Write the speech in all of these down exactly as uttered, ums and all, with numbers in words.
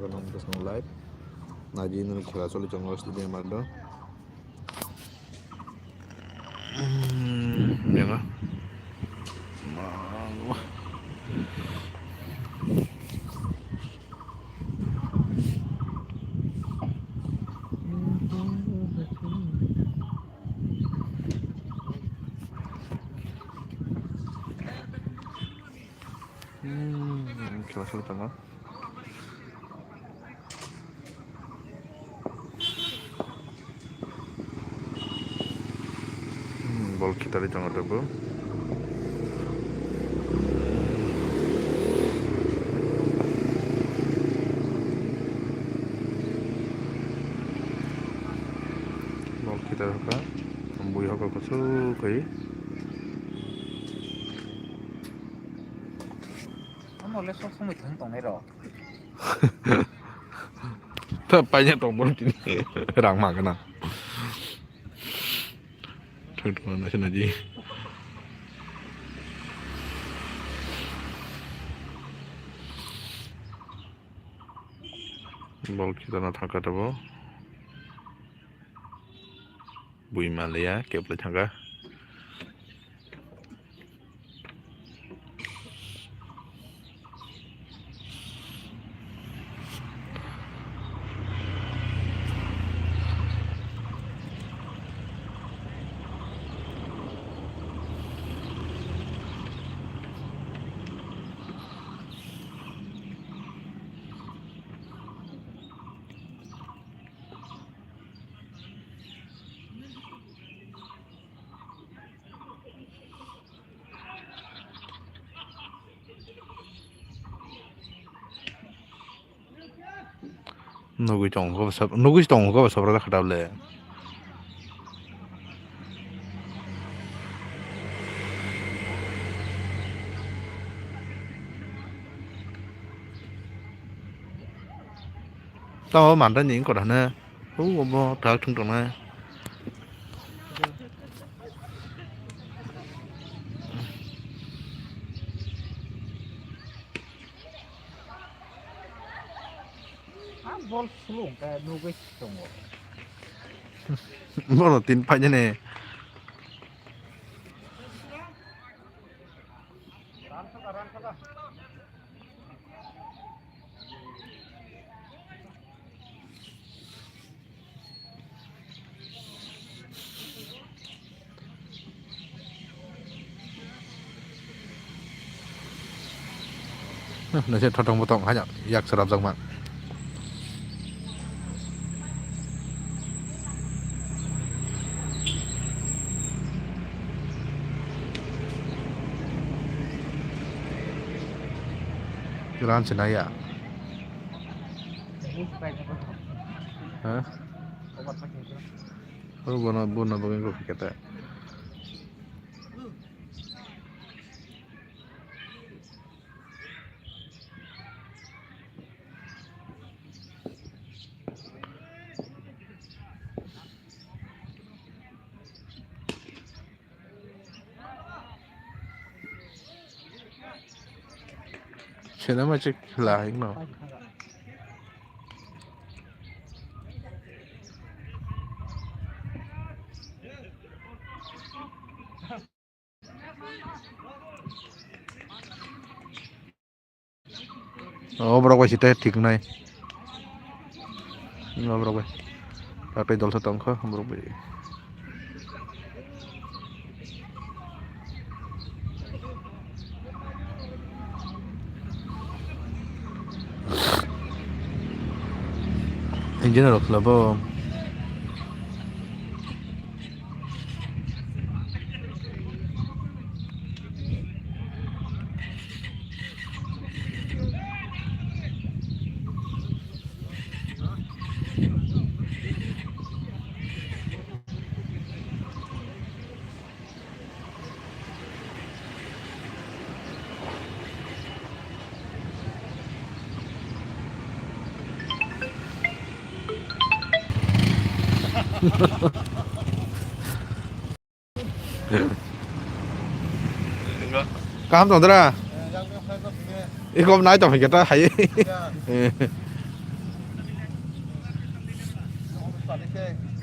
Nang bwskango live. Naidi nini khela choli tongo stadium aro. Hmm, mega. Hmm, khela choli tongo. Hmm, bol khitarwi tongo teibo. Bol khitar kha, bui hokol kuchuk khe. Omo le sok somoi thang tongnai rok. Ta paina tong bol tini rang ma gana. Thang tong na sina di. Bol khitarna thang kha tabo. Bui maliya keplai thangkha. Nugui tongo khe bo sab-, nugui tongo khe bo sabra khatab le. Tamo manda ni wngkor hane. Hau obo tak thung tongnai. Ah, bol sulung ka nugui tongo. Bono tin painani. Naisik thotong botong haino yak srapjakma. Ran sinaya. Ha? Oh, bono, bono bagwi wngkha khe ta. Sena ma chik la hik no. O borok bai site thik nai. O borok bai. Tatai dol sa tongkha borok bai. Engineer rok khwlabo. Kaham tongdra? Ikom nai tong hingke ta hai.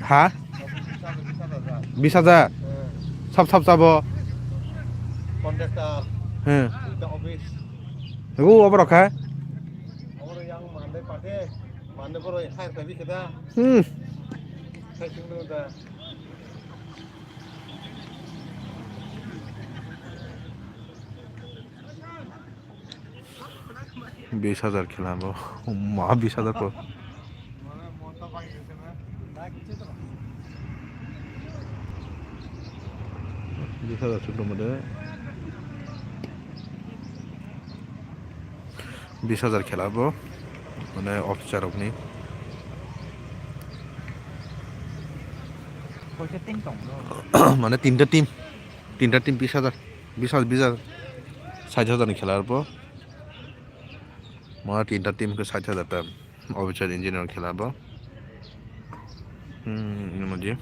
Ha? Bis hajar? Sab sab sabo? Hmm. Ego obo rok kha? Hmm. Bis hajar khela bo. Ma bis hajar ko. Bis hajar chwng tongma de. Bis hajar khela bo. Mane officer rokni. Mane tinta team. Tinta team bis hajar. Bis hajar, bis hajar. Sait hajar ni khela bo. Mane tinta team khe sait hajar ta. Officer engineer khela bo. Hmm, ini moji.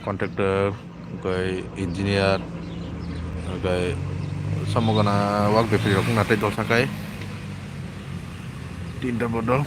Contractor, okai engineer, okai samogana wak bepri rok natai dol sakai. Tinta bodol.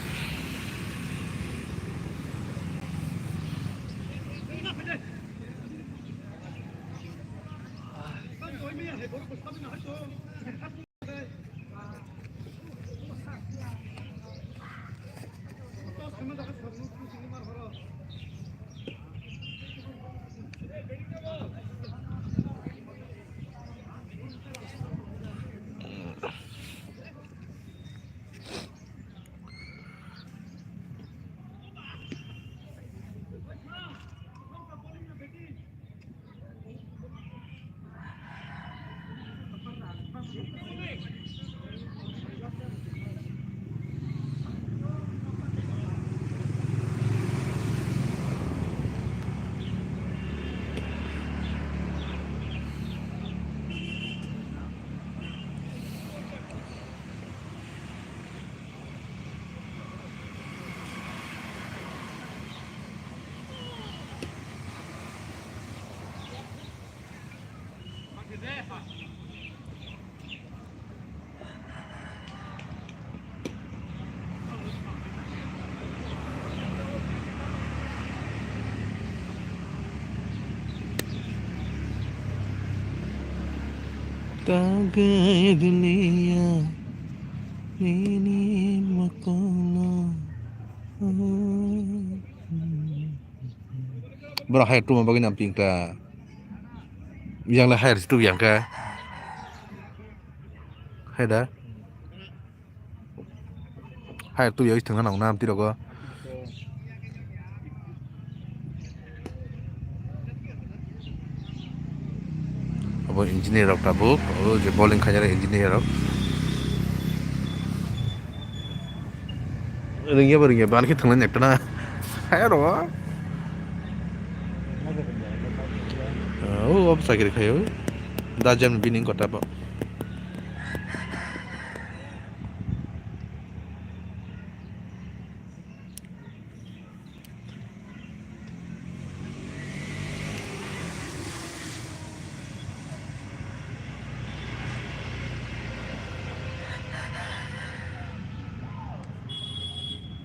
Tagai dunia ini makono. Bro, hai tuma bagwi nang ping ta. Yang le hai tu yang ka. Hai da. Hai tu yang thang nang nam ti rogo. Abo engineer rok tabuk, abo je bowling khainai engineer rok. Ringya ba ringya, ban khe thangna nekta na. Hai aro. O, o, sakiri khayo. Da jam bini kota ba.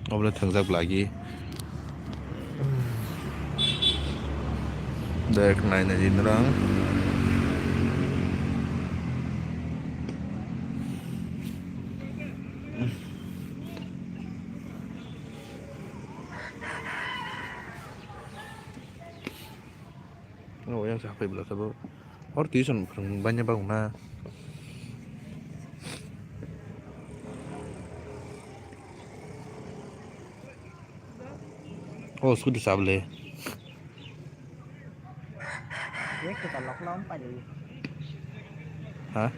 Obo thangjak lagi. Dek nai nai di norang. O yang sa phai bwla sabo. Hor tuition phwrwng banya bagwna. O scooty sabole. Ha?